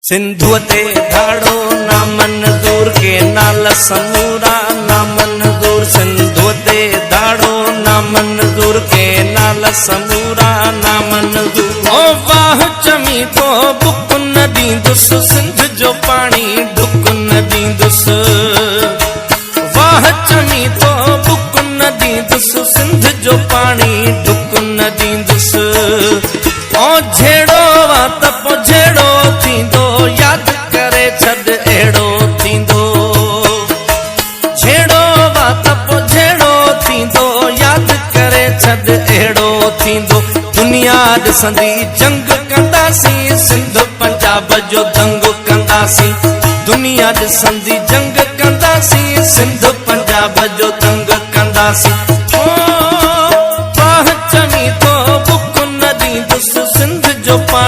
سنڌوء تي ڌاڙو نامنظور، ڪينال سمورا نامنظور. سنڌوء تي ڌاڙو نامنظور، ڪينال سمورا نامنظور. او واهه چمي تو بڪ نه ڏيندس، سنڌ جو پاڻي ڍڪ نه ڏيندس. واهه چمي تو بڪ نه ڏيندس، سنڌ جو پاڻي ڍڪ نه ڏيندس. او جهيڙو آ ته پو جهيڙو ٿيندو، ياد ڪري ڇڏ اهڙو ٿيندو. جهيڙو آ ته پو جهيڙو ٿيندو، ياد ڪري ڇڏ اهڙو ٿيندو. دنيا ڏسندي جنگ ڪنداسين، سنڌ پنجاب جو دنگ ڪنداسين. دنيا ڏسندي جنگ ڪنداسين، سنڌ پنجاب جو دنگ ڪنداسين. او واهه چمي تو بڪ نه ڏيندس، سنڌ جو پاڻي